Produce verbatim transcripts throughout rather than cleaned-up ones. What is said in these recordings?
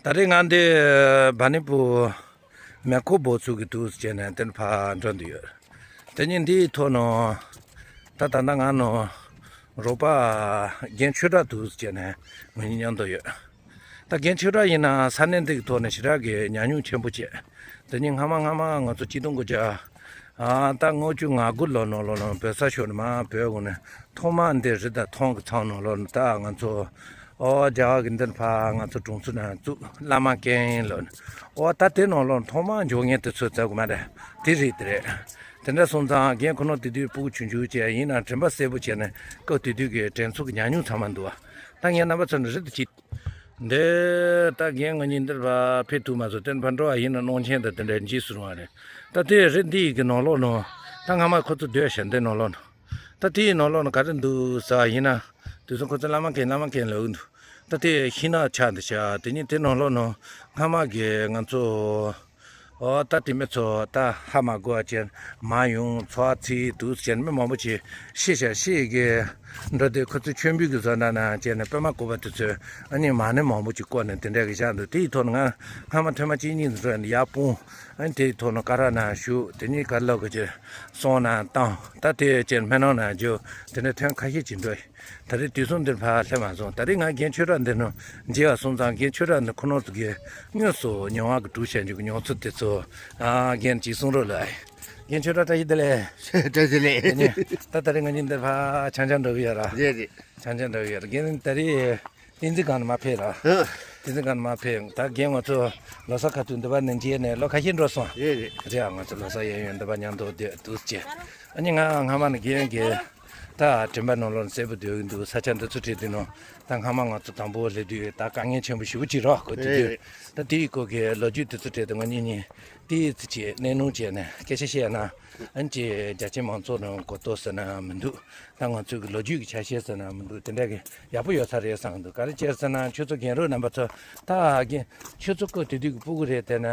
ད་རེས་ང་འདི་བ་ནི་པུ་མེ་ཁོ་བོ་ཚུགས་ཀྱི་འདུག་ཟེར་ནས་དེར་ཕར་འགྲོ་འདི་ཡོད། དེ་ཉིན་འདིའི་ཐོག་ནང་ད་ད་ལྟ་ང་ནང་རོགས་པ་རྒན་ཆོས་གྲགས་འདུག་ཟེར་ནས་ང་གཉིས་མཉམ་དུ་ཡོད། ད་རྒན་ཆོས་གྲགས་ཡིན་ན་ས་གནས་འདི་གི་ཐོག་ནས་ཞེ་དྲག་གི་ཉམས་མྱོང་ཆེན་པོ་བྱས། དེ་ཉིན་སྔ་མ་སྔ་མ་ང་ཚོ་གཅིག་སྟོང་དགུ་བརྒྱ་ཨ་ད་ལྔ་བཅུ་ང་དགུ་ལོ་ནང་ལོགས་ནང་བོད་ས་ཕྱོགས་ནས་མར་བོད་འོང་ནས་ཐོག་མར་འདི་རི་དྭགས་ཐང་གི་ཚང་ནང་ལོགས་ནས་ད་ང་ཚོ་ཨོ་རྒྱ་གར་གི་འདིར་ཕར་ང་ཚོ་གྲོང་ཚོ་ནང་བཙུགས། བླ་མ་རྒན་ལོ་ནས་ཨོ་ད་དེ་ནང་ལོགས་ཐོག་མར་འབྱོར་མཁན་དེ་ཚོ་ཙག་གི་མ་རེད། དེ་རེད་དེ་རེད། དེ་འདྲ་སོང་ཙང་རྒན་ཁོ་ནོ་དེ་དུས་སྤུ་གུ་ཆུང་ཆུང་བྱས་ཡིན་ན་དྲན་པ་གསལ་པོ་བྱས་ནས་སྐབས་དེ་དུས་ཀྱི་དྲན་ཚོར་གྱི་ཉམས་མྱོང་ཚང་མ་འདུག་བ། ད་ངས་རྣམ་པ་ཚོ་ནི་རི་དྭགས་ཅིག་འདི་ད་རྒན་ང་གཉིས་འདིར་ཕར་ཕེབས་ཐུབ་མ་སོང་། དེར་ཕར་འགྲོ་བ་ཡིན་ན་གནོད་སྐྱོན་དང་དེ་འདྲ་འཇིགས་སུ་རུང་བ་རེད། ད་དེ་རི་འདི་ཡི་གི་ནང་ལོགས་ནང་ད་སྔ་མ་ཁོ་ཚོ་སྡོད་བཞིན་འདི་ནང་ལོགས་ནང་ད་དེའི་ནང་ལོགས་ནང་ག་རེ་འདུག་ཟེར་བ་ཡིན་ན། དུས་ཚོད་ཁོ་ཚོ་བླ་མ་མཁན་བླ་མ་མཁན་ལབ་ཀྱི་འདུག་ད་དེ་ཤིང་ནགས་ཆགས་འདི་ཤག་དེ་ཉིན་དེ་ནང་ལོགས་ནང་སྔ་མ་གི་ང་ཚོ་ཨོ་ད་དེ་མི་ཚོ་ད་ཧ་མ་གོ་བ་ཅན་མ་ཡོང་འཚོ་བ་ཚིག་འདུག་ཅན་མི་མང་པོ་ཅིག་ཤི་ཤ་ཤི་གི་འགྲོ་དེ་ཁོ་ཚོ་མཆོད་འབུལ་གི་བཟོ་འདྲ་ན་ཅན་ནས་པད་མ་བཀོད་པ་དེ་ཚོས་ཨ་ནི་མ་ཎི་མང་པོ་ཅིག་བཀོད་ནས་དེ་འདྲ་གི་བཞག་འདུག་དེའི་ཐོག་ནས་ང་སྔ་མ་ཐོན་མ་གཅིག་གཉིས་འགྲོ་ནས་ཡར་སྤུངས། ཨ་ནི་དེའི་ཐོག་ནས་ཀ་ར་ན་བཞུགས། དེ་ནས་ཀ་ལོ་གི་ཅན་སོང་ན་བཏང་། ད་དེ་ཅན་སྨན་ནང་ན་འཇུ། དེ་ནས་ཐོན་ཁ་ཤས་ཅིག་འགྲོ། ད་རེས་དུས་སང་འདིར་ཕར་སླེབས་མ་སོང་། ད་རེས་ང་རྒན་ཆོས་གྲགས་འདི་ནང་མཇལ་བ་སོང་ཙང་རྒན་ཆོས་གྲགས་འདི་ཁོ་ནོར་དུ་གི་དངོས་སུ་མྱོང་བ་གི་གྲུ་ཤན་འཇུག་གི་མྱོང་ཚོར་དེ་ཚོ་ཨ་རྒན་གྱིས་གསུང་རོགས་ལ། རྒན་ཆོས་གྲགས་བཀྲ་ཤིས་བདེ་ལེགས། བཀྲ་ཤིས་བདེ་ལེགས། དེ་ནས་ད་ད་རེས་ང་གཉིས་འདིར་ཕར་ཆང་ཆང་འགྲོ་གི་ཡོད་ར། རེད་རེད། ཆང་ཆང་འགྲོ་གི་ཡོད་ར། རྒན་ད་རེས་བསྟན་འཛིན་སྒང་ནས་མར་ཕེབས་ར། ཨ། བསྟན་འཛིན་སྒང་ནས་མར་ཕེབས། ད་རྒན་ང་ཚོ་ལོ་གསར་ཁ་ཐུག་འདི་པ་ནས་མཇལ་ནས་ལོ་ཁ་ཤས་འགྲོ་སོང་། རེད་རེད། རེད་ཨ། ང་ཚོ་ལོ་གསར་གཡས་གཡོན་འདི་པ་མཉམ་དུ་སྡོད་འདུག་ཅེས། ཨ་ནི་ང་སྔ་མ་ནས་རྒན་གྱིས་ད་དྲན་པ་ནང་ལོགས་ནས་གསལ་པོ་སྡོད་ཀྱི་འདུག་ས་ཆ་འདི་ཚོ་ཁྲིད་དུས་ནང་ད་སྔ་མ་ང་ཚོ་དང་པོ་སླེབས་དུས་ད་དཀའ་ངལ་ཆེན་པོ་ཞེ་པོ་ཅིག་རག་གོ་དེ་དུས། རེད། ད་དེའི་སྐོར་གྱི་ལོ་རྒྱུས་དེ་ཚོ་ཁྲིད་དུ་ང་གཉིས་གཉིས་ཏིས་ཅིག་གནས་སྣུམ་བྱས་ནས་སྐད་ཆ་བཤད་ན་ཨ་ནི་ཅིག་རྒྱ་ཆེ་མང་ཚོགས་ནང་གོ་རྟོགས་ཟེར་ན་མི་འདུག་ད་ང་ཚོའི་གི་ལོ་རྒྱུས་ཀྱི་ཆ་ཤས་ཟེར་ན་མི་འདུག་དེ་འདྲ་གི་ཡག་པོ་ཡོད་ས་རེད་བསམ་གི་འདུག་ག་རེ་བྱས་ཟེར་ན་ཁྱོད་ཚོ་རྒན་རོགས་རྣམ་པ་ཚོ་ད་རྒན་ཁྱོད་ཚོ་སྐབས་དེ་དུས་ཀྱི་སྤུ་གུ་རེད་དེ་ན།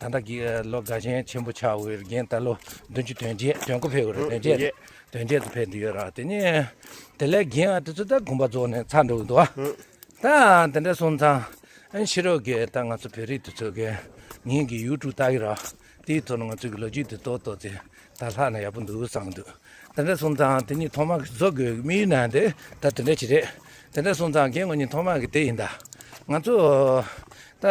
ད་ལྟ་གི་ལོ་དགའ་ཞེན་ཆེན་པོ་ཆགས་འོས་རྒན་ད་ལོ་བདུན་ཅུ་དོན་བརྒྱད་དོན་དགུ་ཕེབས་འོས་རེད། དོན་བརྒྱད་དོན་བརྒྱད་དུ་ཕེབས་འདི་ཡོད་ར། དེ་ནས་དེ་ལས་རྒན་ཨ་དེ་ཚོ་ད་དགོངས་པ་རྫོགས་ནས་ཚར་འགྲོ་གི་འདུག་ཨ། ད་དེ་འདྲ་སོང་ཙང་ཨ་ཕྱི་རོལ་གི་ད་ང་ཚོ་བོད་རིགས་དེ་ཚོ་གི་ངེད་ཀྱི་ཡུ་ཊུབ་ལྟ་གི་ར། དེའི་ཐོག་ནས་ང་ཚོ་གི་ལོ་རྒྱུས་དེ་ཏོག་ཏོག་ཙེ་ད་ལྷག་ན་ཡག་པོ་འདུག་བསམ་གི་འདུག་དེ་འདྲ་སོང་ཙང་དེ་ཉིད་ཐོག་མ་གི་བཟོ་དགོས་ཀྱི་དམིགས་ཡུལ་ནང་དེ་ད་དེ་འདྲ་ཅིག་རེད། དེ་འདྲ་སོང་ཙང་རྒན་ངོ་ཉིད་ཐོག་མ་གི་དེ་ཡིན་ད། ང་ཚོ་ད་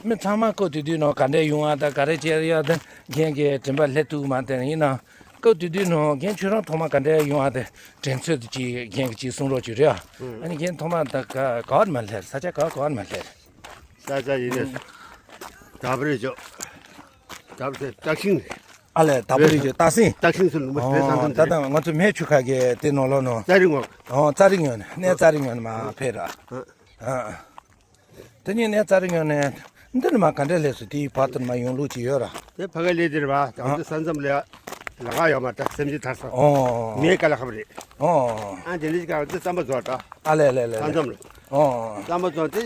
མི་ཚང་མ་ཁོ་དུས་དུས་ནང་ག་འདྲ་ཡོང་བ་ད་ག་རེ་བྱས་ཡ་ད་རྒན་གྱི་དྲན་པ་སླེབས་ཐུབ་མ་དེ་ཡིན་ན་སྐབས་དུས་དུས་ནང་རྒན་ཁྱོད་རང་ཐོག་མ་ག་འདྲ་ཡོང་བ་དེ་དྲན་ཚོད་དུ་ཅིག་རྒན་གྱི་ཅིག་གསུང་རོགས་ཅིག་རེད་ཨ། ཨ་ནི་རྒན་ཐོག་མ་ད་ག་ག་བར་མ་སླེབས་ས་ཆ་ག་ག་བར་མ་སླེབས། ས་ཆ་ཡིན་ནས་ད་བར་ཅོ་ད་བར་སྟག་ཤིང་། ཨ་ལས་ད་བར་ཅོ་སྟག་སེང་། སྟག་ཤིང་སུ་ལུང་པ་དེ་ཨོ་ཚང་ཚང་ད་དེ་ལྟ་ང་ཚོ་སྨད་ཆུ་ཁ་གི་དེ་ནང་ལོགས་ནང་ཙ་རི་ངོ་། ཨོ་ཙ་རི་ངོས་ནས་གནས་ཙ་རི་ངོས་ནས་མ་ཕེབས་ར། ཨ། དེ་ཉིད་གནས་ཙ་རི་ངོས་ནས་འདི་ནས་མ་ག་འདྲ་སླེབས་སོང་དེའི་བར་དུ་མ་ཡོང་ལུགས་ཅིག་ཡོད་ར། དེ་ཕ་ག་ལས་དེར་བ་ད་ང་ཚོ་ས་མཚམས་ལ་ལ་ག་ཡོད་མ་ད་སེམས་ཅི་ཐར་སོང་། ཨོ། མེད་ག་ལ་ཁབ་རེད། ཨོ། ཨ་དེ་འདྲ་ཞིག་ག་ང་ཚོ་རྩམ་པ་བཟོ་ད། ཨ་ལས་ལས་ལས་ས་ལས། མཚམས་ལ། ཨོ། རྩམ་པ་བཟོ་དེ།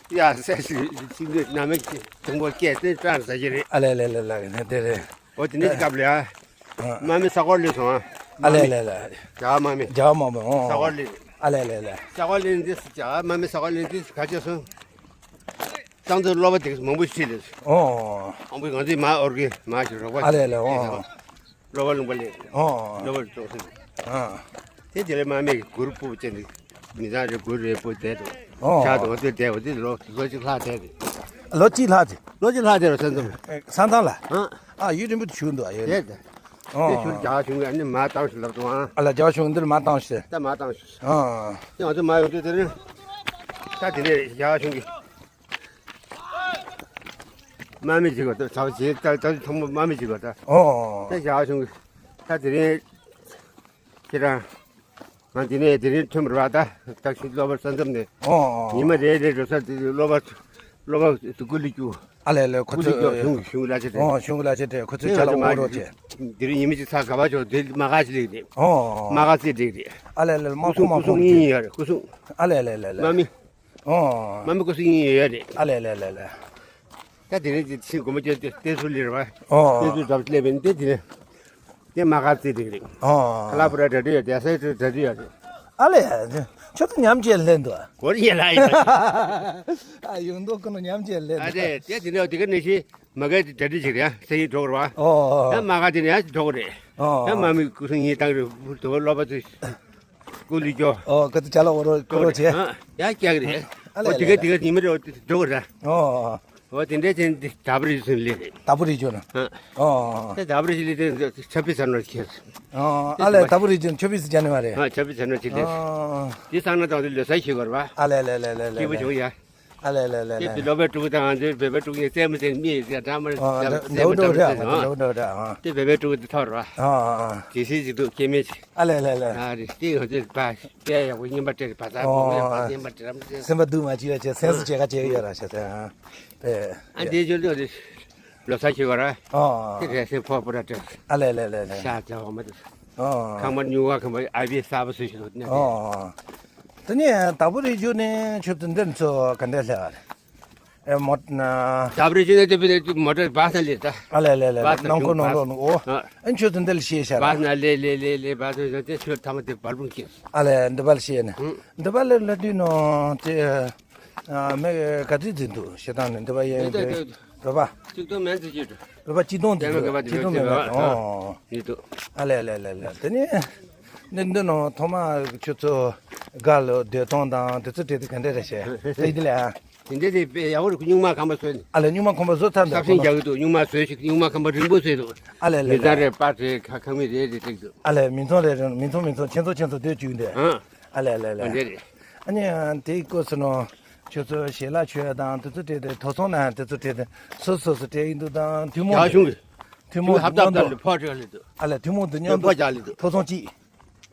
ཡ་སེ་ཤི་ཤི་ནི་ན་མེ་དུང་པོ་སྐད་དེ་ཀྲང་ཟ་གི་རེད། ཨ་ལས་ལས་ལས་ལས་ནས་དེ་རེད། འོ་དེ་ནས་སྐབས་ལ་ཨ། དམག་མི་ས་གོར་ལས་སོང་ཨ། ཨ་ལས་ལས་ལས། རྒྱ་དམག་མི། རྒྱ་དམག་མི་ཨོ། ས་གོར་ལས། ཨ་ལས་ལས་ལས། ས་གོར་ལས་འདི་རྒྱ་དམག་མི་ས་གོར་ལས་འདི་ག་ཅེ་སོང་། ཏང་དུ་སློབ་པ་དེ་མང་པོ་ཤི་ལས། ཨོ། མང་པོ་ང་ཚོའི་མ་འོར་གི་མ་ཞིག་རོགས་པ་ཨ་ལས་ལས་ཨོ། སློབ་པ་ལུང་པ་ལས། ཨོ། སློབ་པ་ལུང་པ་ལས། ཨ། དེ་དེ་ལས་དམག་མི་གི་གུར་སྤུ་ཅན་དེ་མི་ཚང་རེ་གུར་རེ་སྤུ་དེ་དང་། ཨོ། ཇ་དང་དེ་དེ་འོ་དེ་ལོ་ལོ་གཅིག་ལྷག་དེ་རེད། ལོ་གཅིག་ལྷག་དེ། ལོ་གཅིག་ལྷག་དེ་རེད་ས་མཚམས། ས་མཚམས་ལ། ཨ། ཨ་ཡུན་རིང་པོ་དུ་བཞུགས་འདུག་ཨ་ཡོད། དེ་དེ། ཨོ། དེ་ཆུ་རྒྱ་གཞུང་གི་ཨ་ནི་མ་བཏང་ཞིག་ལབ་དང་ཨ། ཨ་ལ་རྒྱ་གཞུང་འདིར་མ་བཏང་ཞིག་ད་མ་བཏང་ཞིག་ཨ། དེ་ང་ཚོ་མ་ཡོང་དུས་དེ་རིང་། ད་དེ་ནས་རྒྱ་གཞུང་གི་དམག་མི་ཅིག་གོ་ད་ཚའོ་ཇེ་ད་ད་ཚོ་མོ་དམག་མི་ཅིག་གོ་ད། ཨོ། ད་རྒྱ་གཞུང་གི་ད་དེ་རིང་ཁྱེད་རང་ང་འདི་ནས་དེ་རིང་ཐོན་པར་བ་ད་ད་ཤི་སློབ་པར་ས་མཚམས་ནས་ཨོ། ཉི་མ་རེ་རེ་འགྲོ་ས་དེ་སློབ་པ་སློབ་པ་སྐུ་ལུས་རྒྱུ། ཨ་ལས་ལས་ཁོ་སྐུ་ལུས་ཚོ་རྒྱུ་གཞུང་གཞུང་ལ་ཆེ་དེ། ཨོ་གཞུང་ལ་ཆེ་དེ་ཁོ་ཚོ་ཅ་ལག་དབོར་རོགས་བྱས། དེ་རིང་ཉི་མ་ཅིག་ཚ་ག་བ་ཆོག་དེ་མ་ག་ཅི་ལེགས་རེད། ཨོ། མ་ག་ཅི་ལེགས་རེད། ཨ་ལས་ལས་དམག་སྐུ་སྲུང་དམག་སྐུ་སྲུང་གཉིས་ཡོད་རེད་སྐུ་སྲུང་། ཨ་ལས་ལས་ལས་ལས། དམག་མི། ཨོ། དམག་མི་སྐུ་སྲུང་གཉིས་ཡོད་རེད། ཨ་ལས་ལས་ལས་ལས། ད་དེ་རིང་དེ་ཕྱིན་དགོན་པ་ཅན་དེ་བསྟན་སྲུང་ལས་རེད་བ། ཨོ། བསྟན་སྲུང་སྒྲུབ་སླེབས་པ་ཡིན་དེ་དེ་ནས། དེ་མ་ག་རྩེ་དེ་རེད། ཨོ། ཁ་ལ་པུ་ར་འདྲ་འདྲ་ཡོད་དེ་ས་ཡ་འདྲ་འདྲ་ཡོད་རེད། ཨ་ལས། ཁྱོད་ཚོ་མཉམ་བྱས་ལེན་འདུག་སྒོར་ཡས་ལ་ཡིན། ཨ། ཡོང་མདོག་ཁོ་ན་མཉམ་བྱས་ལེན་ཨ་འདུག་དེ་དེ་དེ་འདྲ་དེ་ག་ནས་ཤི་མ་ག་དེ་གྲ་སྒྲིག་བྱེད་རེད་ཡ། སེ་ཡི་འགྲོ་གི་རེད་བ། ཨོ། ཡ་མ་ག་དེ་ནས་ཡ་འགྲོ་གི་རེད། ཨོ། ཡ་མ་མི་སྐུ་སྲུང་ཡིན་བཏང་རེད། དུ་བ་སློབ་པ་ཚོས་སྐུ་ལུས་སྐྱོ། ཨོ། ཀ་ཏི་ཅ་ལག་འོ་རོ་ཀོ་རོ་བྱས། ཡ་སྐྱག་རེད། ཨ་ལེ་ཨོ་དེ་ག་ལེ་དེ་ག་ཉི་མ་རེད། འགྲོ་གི་རེད། ཨོ། འོ་དེ་འདྲའི་ཅན་དེ་ད་བུ་རི་ཟུན་ལས་རེད། ད་བུ་རི་ཇོ་ན། ཨ། ཨོ། དེ་ད་བུ་རི་ལས་དེ་ཆབ་པི་ཟ་ནོར་ཁྱེར། ཨོ། ཨ་ལེ་ད་བུ་རི་ཇོ་ཆབ་པི་ཟ་ནི་མ་རེད། ཨ་ཆབ་པི་ཟ་ནོར་ཁྱེར་ལས། ཨོ། དེ་སང་ན་དང་དེ་ལོ་ས་ཤི་བར་བ། ཨ་ལེ་ལེ་ལེ་ལེ་ལེ། སྐྱིད་པོ་བྱུང་ཡ། ཨ་ལེ་ལེ་ལེ་དེ་ལེ། དེ་ལོ་པའི་ཕྲུ་གུ་དང་ང་ཚོའི་བོད་པའི་ཕྲུ་གུ་ཡིན་སྲས་མོ་དེ་མི་ཡིན་ཟེར་འདྲ་མ་ཨོ་རེད། འདྲ་བོ་འདྲ་བོ་འདྲ་ཨ། འདྲ་བོ་འདྲ་བོ་འདྲ་ཨ། དེ་བོད་པའི་ཕྲུ་གུ་དེ་ཐོར་བ། ཨོ་ཨོ་ཨོ། དེ་སྲིད་ཅིག་ཏུ་སྐྱེ་མེད་ཅིག་ཨ་ལེ་ལེ་ལེ། ཨ་རེད། དེ་ང་ཚོས་པ་དཔེ་ཡག་པོ་རྔན་པ་སྤྲད་རེད། བ་ཚ་ཨོ་པོ་ངས་པ་ཨ། རྔན་པ་སྤྲད་རམ་ཟེར། སེམས་པ་སྡུག་མ་བྱེད་ཡ་བྱས་སེམས་སུ་བྱེད་ཁ་བྱེད་ཡོད་ར་བྱས་ཟེར་ཨ། ཨེ། ཨ་འདི་ཇོ་ལོ་རེད། ལོ་ས་ཁྱི་བ་ར། ཨོ། དེ་རེད་སེ་ཕོ་པོ་ར་སྤྲད། ཨ་ལེ་ལེ་ལེ་ལེ། ཤ་ཚ་བ་མ་དུ། ཨོ། ཁང་པ་ཉུ་བ་ཁང་པ་ཨ་བི་ས་བ་སུ་ཞིག་ནས། ཨོ། དེ་ནས་ད་བུ་རི་ཇོ་ནས་ཆུ་ཚོད་འདིར་ཚོ་ག་འདྲ་སླེབས་པ་རེད། ཨེ་མོ་ན། ད་བུ་རི་ཇོ་ནས་དེ་བུ་རི་མོ་ཊ་བ་ས་ལེ་ད། ཨ་ལེ་ལེ་ལེ་ལེ། བ་ས་ནང་ཁོ་ནང་ལོག་ནུ་ཨོ། ཨ། ཨན་ཆུ་ཚོད་འདིར་ཤེས་ཤ་ར། བ་ས་ལེ་ལེ་ལེ་ལེ་བ་ས་ལེ་དེ་ཆུ་ཐ་མ་དེ་བར་བུང་ཁྱེར། ཨ་ལེ་འདི་བར་ཤེས་ནས། ཨང་། འདི་བར་ལེ་ལེ་དུས་ནོ་དེ། ཨ་མེ་ག་ཚོད་འཛིན་འདུག་ཤེས་སྟངས་ནི་འདི་བར་ཡན་དེ་དེ་རོ་པ། གཅིག་སྟོང་མན་ཚེ་ཅི་འགྲོ། རོ་པ་གཅིག་སྟོང་འཛིན་འདུག་གཅིག་སྟོང་མན་ཚེ་ཨོ། ཡིན་འདུག་ཨ་ལེ་ལེ་ལེ་ལེ་དེ་ནི། འདི་འདི་ནོ་ཐོག་མ་ཁྱོད་ཚོ་དགའ་ལོ་སྡོད་སྟངས་དང་དེ་ཚོ་དྲིས་དེ་ག་འདྲ་རེད་ཤེས་དེ་འདི་ལ་ཨ། དེ་འདྲ་དེ་དཔེ་ཡག་པོ་རེད། སྨྱུག་མ་ཁམ་པ་བཟོས་ནས། ཨ་ལེ་སྨྱུག་མ་ཁམ་པ་བཟོ་ཚར་འདུག་སྲབ་སྲིང་རྒྱག་གི་འདུག་སྨྱུག་མ་བཟོས་ཤིག་སྨྱུག་མ་ཁམ་པ་རིང་པོ་བཟོས་འདུག་ཨ་ལེ་ལེ་མི་ལེ་ཚང་རེ་པ་རེ་ཁ་ཁ་མི་རེ་རེ་བཏེག་འདུག་ཨ་ལེ་མི་ཚང་རེ་རེ་མི་ཚང་མི་ཚང་ཁྱེད་ཚོ་ཁྱེད་ཚོ་སྡོད་བཅུག་འདུག་ཨང་། ཨ་ལེ་ལེ་ལེ། འདི་རེད། ཨ་ནི་དེའི་སྐོར་སུ་ནོ། ཁྱོད་ཚོ་ཞལ་ལག་མཆོད་དང་དེ་ཚོ་སྤྲད་དེ་ཐོ་ཚོང་ནང་དེ་ཚོ་སྤྲད་དེ་སོ་སོ་སོ་སྤྲད་ཡིན་འདུག་དང་ཐུན་མོང་རྒྱ་གཞུང་གི་ཐུན་མོང་ཧབ་ཐབ་མཉམ་དུ་ལ་ཕོག་ཅིག་ལ་འདུག་ཨ་ལེ་ཐུན་མོང་དུ་མཉམ་དུ་ཕོག་ཅག་ལ་འདུག་ཐོ་ཚོང་གཅིག་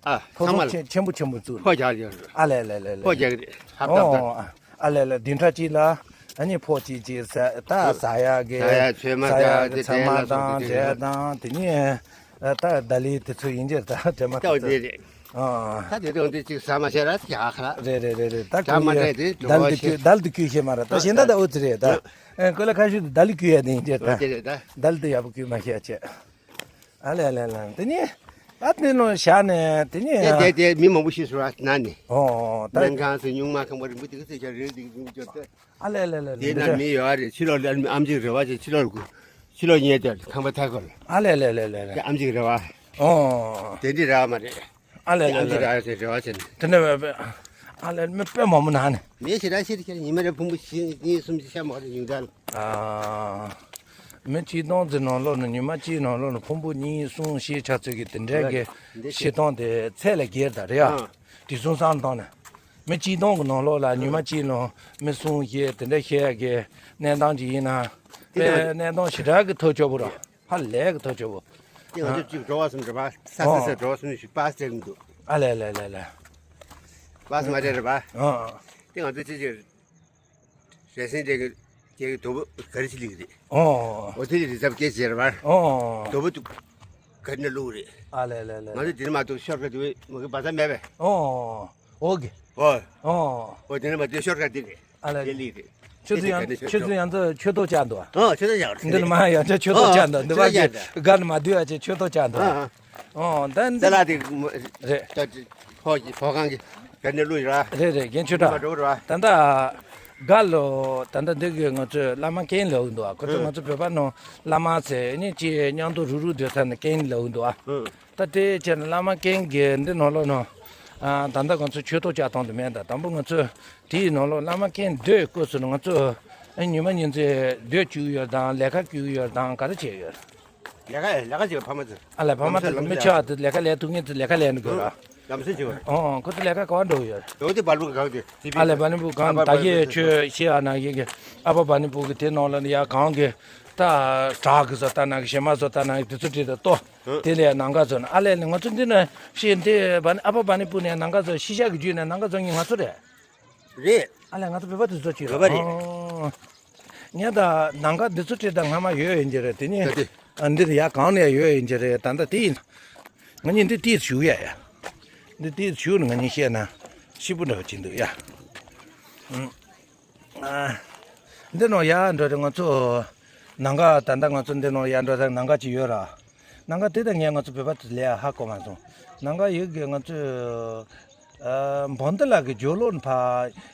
ཨ་ཐོ་ཚང་མ་ཚོང་ལ་ཆེ་ཆེན་པོ་ཆེན་པོ་བཙུགས། ཕོག་ཅག་ཡོད་རེད། ཨ་ལེ་ལེ་ལེ་ལེ། ཕོག་ཅག་རེད་ཧབ་ཐབ་ཨོ། ཨ་ལེ་ལེ་བདུན་ཕྲག་གཅིག་ལ་ཨ་ནི་ཕོག་གཅིག་གཅིག་ཟ་ད་ཟ་ཡག་གི་ཟ་ཡག་ཚོད་མ་ཟ་ཡག་གི་ཚོད་མ་དང་འབྲས་དང་དེ་ནི་ད་ད་ལི་དེ་ཚོ་ཡིན་གྱི་ད་འབྲས་མ་དེ་ཚོ། ཨ། ད་དེ་དོན་དེ་གཅིག་ཟ་མ་བྱས་ར་ཡག་ཁ་ལ། རེད་རེད་རེད་རེད། ད་ད་མ་ཁུ་ཡེ་འདྲ་དེ་དལ་དུ་ཁུ་དལ་དུ་ཁུ་ཤེས་མ་ར། ད་གཞན་ད་ད་ཨོ་ཙི་རེད་ད། ཨེ་ཀོ་ལ་ཁ་ཤུ་དུ་དལ་ཁུ་ཡ་དེ་ཡིན་དེ་ད། དེ་རེད་ད། དལ་དུ་ཡག་པོ་ཁུ་མ་ཤེས་ཆེ། ཨ་ལེ་ལེ་ལེ་དེ་ནི། ཨ་དེ་ནོ་ཤ་ནས་དེ་ནི། དེ་དེ་དེ་མི་མང་པོ་ཤི་སོང་ར་ན་ནི། ཨོ་ད། སྨན་ཁང་སུ་སྨྱུག་མ་ཁང་པ་རིན་པོ་དེ་ག་ཚོད་ཤ་རེད་དེ་ག་ཚོད་ཤ་དེ། ཨ་ལེ་ལེ་ལེ་དེ་ལེ། ན་མི་ཡོད་རེད། ཕྱི་ལོགས་ལ་ཨམ་ཅིག་རེ་བ་ཅིག་ཕྱི་ལོགས་ལ་ཕྱི་ལོགས་ཉལ་དེ་ཁང་པ་ཐག་གོ་ལ། ཨ་ལེ་ལེ་ལེ་ལེ་ལེ། ཨམ་ཅིག་རེ་བ། ཨོ། དེ་འདྲ་རེ་བ་མ་རེད། ཨ་ལེ་ལེ་ཨམ་ཅིག་ལེ་རེ་བ་ཅིག་རེ་བ་ཅིག་ནི། དེ་འདྲ་བས་ཨ་ལེ་མི་དཔེ་མང་པོ་ན་ནི། མི་ཞེ་དྲག་ཤི་དེ་ཁྱེད་ཉི་མ་རེ་ཕུང་པོ་བཞི་གཉིས་གསུམ་ཅིག་ཤ་མོ་རེ་ཉུང་དྲག་ལ། ཨ། མི་གཅིག་སྟོང་ཙི་ནང་ལོགས་ནས་ཉི་མ་གཅིག་ནང་ལོགས་ནས་ཕུང་པོ་གཉིས་གསུམ་ཤི་ཆ་ཚོད་ཀྱི་དེ་འདྲའི་གི་འདི་ཤི་སྟོང་དེ་ཚད་ལས་བརྒལ་ད་རེད་ཨ། ཨ། དེ་གསུང་བསམ་བཏང་ནས། མི་གཅིག་སྟོང་གི་ནང་ལོགས་ལ་ཉི་མ་གཅིག་ནང་མི་གསུམ་བཞི་དེ་འདྲ་ཤི་ཡ་གི་གནས་སྟངས་ཅིག་ཡིན་ན། དཔེ་གནས་སྟངས་ཞེ་དྲག་གི་ཐབས་སྐྱོ་པོ་ར་ཧ་ལས་གི་ཐབས་སྐྱོ་པོ། དེ་ང་ཚོ་གཅིག་འགྲོ་བ་གསུམ་རེད་པ། ས་ས་ས་འགྲོ་བ་གསུམ་ཞིག་པ་སེ་འདུག་ཨ་ལེ་ལེ་ལེ་ལེ། པ་སེ་མ་རེད་རེད་པ། ཨ། དེ་ང་ཚོ་ཅི་ཅི་རེད་སེང་དེ་གི་དེ་གི་དོ་པོ་ག་རེ་ཅི་ལིག་རེད། ཨོ། འོ་དེ་ལི་རི་ཟབ་སྐད་ཅེས་རེད་པ། ཨོ། དོ་པོ་དུ་ག་རེ་ན་ལུག་རེད། ཨ་ལེ་ལེ་ལེ། ང་ཚོ་དེ་ནི་མ་གཏོགས་ཤོར་ཁ་དེ་བས་མ་གི་བ་ཚ་མེད་པས། ཨོ། ཨོ་གི། ཨོ། ཨོ་དེ་ནི་མ་གཏོགས་ཤོར་ཁ་དེ་རེད། ཨ་ལ། དེ་ལི་རེད། ཆུ་ཚོད་ཡང་ཆུ་ཚོད་ཡང་ཚོ་ཆུ་ཐོག་བཅག་འདུག་ཨ། ཆུ་ཐོག་བཅག་འདུག་འདི་ནི་མ་ཡང་ཆ་ཆུ་ཐོག་བཅག་འདུག་འདི་བ་གི་སྒར་ནི་མ་བསྡུས་ཡ་ཆེ་ཆུ་ཐོག་བཅག་འདུག་ཨ། ཨོ་ད་འདི་ལ་དེ་རེད། ད་ཕོ་གི་ཕོ་ཁང་གི་ག་ནས་ལུས་ར། རེད་རེད་རྒན་ཆོས་གྲགས། ད་ལྟ་སྒར་ལོ་ད་ལྟ་འདི་གི་ང་ཚོས་བླ་མ་རྐྱེན་ལབ་འདུག་ཨ། ཁོ་ཚོ་ང་ཚོ་བོད་པ་ནང་བླ་མ་ཚེ་ནི་ཅི་མཉམ་དུ་རུ་རུ་སྡོད་ས་ནས་རྐྱེན་ལབ་འདུག་ཨ། ད་དེ་བྱས་ན་བླ་མ་རྐྱེན་གྱི་འདི་ནང་ལོགས་ནང་། ཨ། ད་ལྟ་ང་ཚོ་ཆོས་ཐོག་བཅག་སྟངས་དེ་མེད་ད། དང་པོ་ང་ཚོ་དེའི་ནང་ལོགས་བླ་མ་རྐྱེན་སྡོད་དགོས་སུ་ང་ཚོ་ཨ་ཉི་མ་ཉིན་མཚན་སྡོད་བཅུག་ཡོད་དང་ལས་ཀ་བཅུག་ཡོད་དང་ག་རེ་བྱས་ཡོད། ལས་ཀ་ལས་ཀ་བྱེད་པ་ཕ་མ་ཚོ། ཨ་ལས་ཕ་མ་ཚོ་མི་ཆགས་དེ་ལས་ཀ་ལས་ཐུབ་ངེས་ཚོ་ལས་ཀ་ལས་ནི་དགོས་ར། ལམ་སེང་བྱེད་པ། ཨོ་ཁོ་ཚོ་ལས་ཀ་ག་བ་འགྲོ་ཡོད། འོ་དེ་བལ་པོ་གང་དེ་ཨ་ལས་བལ་པོ་གང་ད་གི་ཆོས་ཤེས་ཨ་ན་གི་གི་ཨ་ཕ་བལ་པོ་གི་དེ་ནང་ལ་ཡ་གང་གི་ད་བྲག་གི་བཟོ་ལྟ་ན་གི་ཞེ་མ་བཟོ་ལྟ་ན་གི་དེ་ཚོ་བྲིས་ཏེ་ལྟོ། དེ་ལས་ནང་ག་ཚོ་ན་ཨ་ལས་ནི་ང་ཚོ་འདི་ན་ཤེས་འདི་བ་ནི་ཨ་ཕ་བ་ནི་སྤུ་ནས་ནང་ག་ཚོ་ཤི་ཤག་གི་རྒྱུད་ནས་ནང་ག་ཚོ་ངི་ང་ཚོ་རེད། རེད། ཨ་ལས་ང་ཚོ་བོད་པ་དེ་ཚོ་ཅིག་རེད། བོད་པ་རེད། ཨོ། ངས་ད་ནང་ག་འདི་ཚོ་བྲིས་ད་སྔ་མ་ཡོད་ཡིན་གྱི་རེད་དེ་ནི། ད་དེ། ཨ་འདིར་ཡ་གང་ནས་ཡོད་ཡིན་གྱི་རེད་ད་ལྟ་དེ་ཡིན། ང་གཉིས་འདི་ཏིས་ཞུ་ཡ་ཡ། འདི་ཏིས་ཞུ་ནི་ང་གཉིས་བཤད་ན་ཤི་པོ་འདྲ་བ་ཅིག་འདུག་ཡ། ཨང་། ཨ། འདི་ནང་ཡར་འགྲོ་རེད་ང་ཚོ། ནང་ག་ད་ལྟ་ང་ཚོ་འདི་ནང་ཡར་འགྲོ་ས་ནང་ག་ཅིག་ཡོད་ར། ནང་ག་དེ་ད་ངས་ང་ཚོ་བོད་པ་དེ་ལས་ཧ་གོ་མ་སོང་། ནང་ག་ཡོད་གི་ང་ཚོ། ཨ། བོན་དེ་ལ་གི་ཇོ་ལོན་ཕ་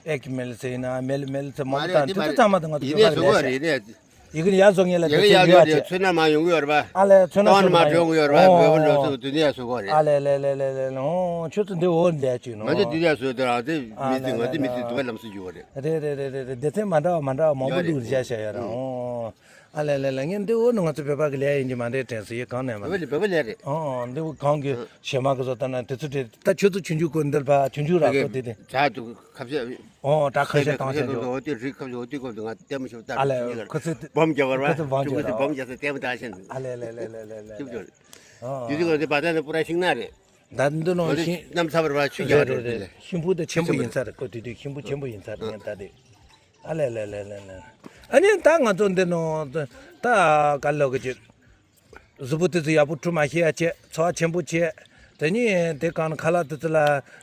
ཨེ་ཀི་མེལ་ཟེར་ན་མེལ་མེལ་ཟེར་མོ་མ་རེད། དང་དེ་དེ་མ་ཚོ་རེད། ཚང་མ་དང་ང་ཚོ་ཡིན་ནས་བོད་པ་བཟོ་གི་རེད་ལས། རེད་ནས། ཡི་གེ་ཡར་བཟོ་ངེས་ལ་ཡི་དེ་གེ་ཚོ་ཡར་ཡོད་ཡོད་རེད། རེད། ཚོད་ན་མ་ཡོང་གི་ཡོད་རེད་པ། ཨ་ལས་ཚོད་ན་སྟོང་ནས་མ་འགྲོ་གི་ཡོད་རེད་པ། ཨོ། བོད་པ་ལོ་ཚོ་དུ་ནས་ཡར་བཟོ་གི་རེད། ཨ་ལས་ལས་ལས་ལས་ལས་ལས། ཨོ། ཁྱོད་ཚོ་འདི་འོ་འདས་ཅིག་ནོ། ང་ཚོ་དུ་ནས་ཡར་བཟོ་དུས་རང་དེ་ཨ་མི་ཚེ་ལས་ང་ཚོ་ལས་མི་ཚེ་ལས། དུ་བ་ལམ་སུ་འགྱུར་བ་རེད། རེད་རེད་རེད་རེད་རེད། སྡེ་ཚན་མ་འདྲ་བ་མ་འདྲ་བ་མང་པོ་ཡོད་རེད། འདུག་བཞག་བཞག་ཡོད་ར། ཨོ། ཨ་ལས་ལས་ལས། ངས་འདི་འོ་ནི་ང་ཚོ་བོད་པ་གི་ལས་ཡིན་གྱི་མ་རེད་དྲན་སོང་། ཡི་གང་ནས་མ་བོད་པ་ལས། བོད་པ་ལས་རེད། ཨོ། འདི་འོ་གང་གི་ཨ། ཞེ་མ་གི་བཟོ་ལྟ་ན་དེ་ཚོ་དེ་ད་ཁྱོད་ཚོ་ཆུང་ཆུང་གོ་འདིར་ཕ་ཆུང་ཆུང་ར་གོ་དེ་དེ། ཇ་དུ་ཁ་ཤས། ཨོ། ད་ཁ་ཤས་བཏང་ཤེས་འཇོག་འོ་དེ་རིགས་ཁ་ཤས་འོ་དེ་གོ་དེ་ང་ལྟད་མོ་ཤོག་ལྟ། ཨ་ལས། ཁོ་ཚོ་སྦོམ་རྒྱག་པར་བ། ཁོ་ཚོ་སྦོམ་ཁོ་ཚོ་རྒྱག་སྦོམ་རྒྱག་ས་ལྟད་མོ་ལྟ་ཤེས། ཨ་ལས་ལས་ལས་ལས་ལས་ལས། ཅུབ་ཅུབ། ཨོ། དེ་དུས་ང་ཚོ་བ་ད་ནི་པུ་ར་ཤིང་ན་རེད། ད་འདི་ནང་ང་ཚོ་ཤིང་། གནམ་ཚ་བར་བ་ཆུ་རྒྱག་རེད་རེད་རེད་རེད། ཤིང་ཕུག་དེ་ཆེན་པོ་ཡིན་ས་རེད། ཁོ་དེ་དུས་ཤིང་ཕུག་ཆེན་པོ་ཡིན་ས་རེད། ངས་ད་དེ། ཨ་ལས་ལས་ལས་ལས་ལས། ཨ་ནི་ད་ང་ཚོ་འདི་ནང་ད་ག་ལོག་གི་ཅིག་གཟུགས་པོ་དེ་ཚོ་ཡག་པོ་བཀྲུ་མ་ཤེས་ཡ་བྱས། ཚོ་བ་ཆེན་པོ་བྱས། དེ་ནས་དེ་གང་ཁ་ལག་དེ་ཚོ་ལ་